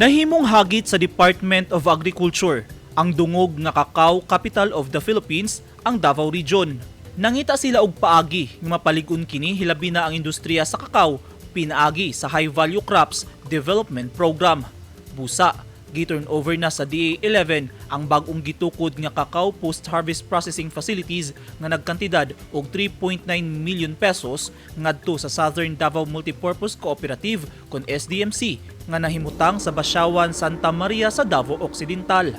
Nahimong hagit sa Department of Agriculture ang dungog nga Cacao Capital of the Philippines ang Davao Region. Nangita sila og paagi nga mapalig-on kini, hilabi na ang industriya sa kakao, pinaagi sa High Value Crops Development Program. Busa, gi-turn over na sa DA-11 ang bag-ong gitukod nga cacao post-harvest processing facilities nga nagkantidad og 3.9 million pesos ngadto sa Southern Davao Multipurpose Cooperative kon SDMC nga nahimutang sa Basiawan, Santa Maria sa Davao Occidental.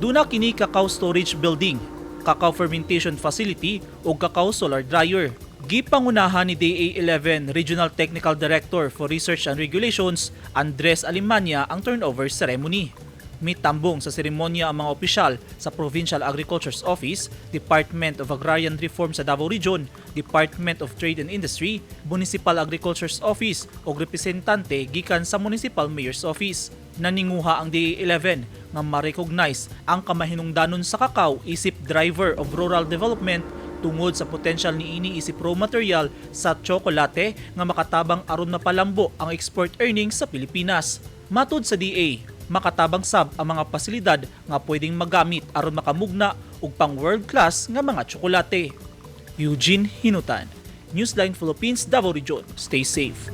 Duna kini cacao storage building, cacao fermentation facility ug cacao solar dryer. Gipangunahan ni DA-11 Regional Technical Director for Research and Regulations Andres Alemania ang turnover ceremony. Mitambong sa seremonya ang mga opisyal sa Provincial Agriculture's Office, Department of Agrarian Reform sa Davao Region, Department of Trade and Industry, Municipal Agriculture's Office ug representante gikan sa Municipal Mayor's Office. Naninguha ang DA-11 nga ma-recognize ang kamahinungdanon sa kakao isip driver of rural development tungod sa potensyal niini isip raw material sa tsokolate nga makatabang aron mapalambo ang export earnings sa Pilipinas. Matud sa DA, makatabang sab ang mga pasilidad nga pwedeng magamit aron makamugna og pang world class nga mga tsokolate. Eugene Hinutan, Newsline Philippines, Davao Region. Stay safe.